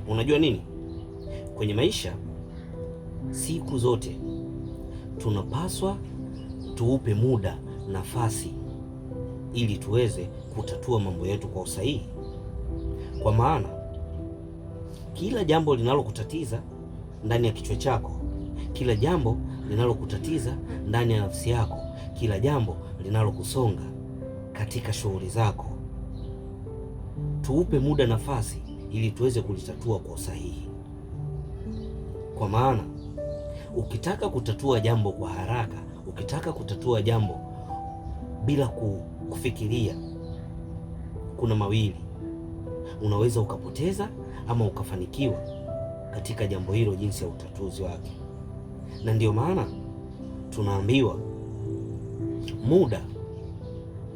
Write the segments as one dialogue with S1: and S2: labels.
S1: Unajua nini? Kwenye maisha siku zote tunapaswa tuupe muda nafasi ili tuweze kutatua mambo yetu kwa usahihi, kwa maana kila jambo linalokutatiza ndani ya kichwa chako, kila jambo linalokutatiza ndani ya nafsi yako, kila jambo linalokusonga katika shughuli zako, tuupe muda nafasi ili tuweze kulitatua kwa usahihi, kwa maana ukitaka kutatua jambo kwa haraka, ukitaka kutatua jambo bila kufikiria, kuna mawili: unaweza ukapoteza ama ukafanikiwa katika jambo hilo, jinsi ya utatuzi wake. Na ndiyo maana tunaambiwa muda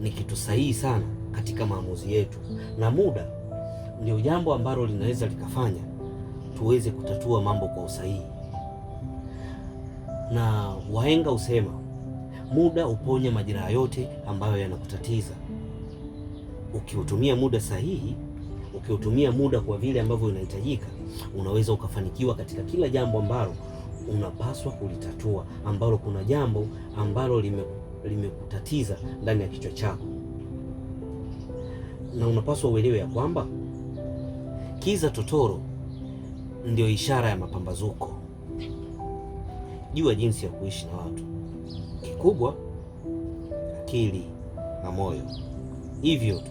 S1: ni kitu sahihi sana katika maamuzi yetu, na muda ndio jambo ambalo linaweza likafanya tuweze kutatua mambo kwa usahihi. Na wahenga husema muda huponya majeraha yote ambayo yanakutatiza. Ukiutumia muda sahihi, ukiutumia muda kwa vile ambavyo inahitajika, unaweza ukafanikiwa katika kila jambo ambalo unapaswa kulitatua, ambalo kuna jambo ambalo limekutatiza ndani ya kichwa chako, na unapaswa uelewe ya kwamba kiza totoro ndio ishara ya mapambazuko. Jua jinsi ya kuishi na watu, kikubwa akili na moyo. Hivyo tu.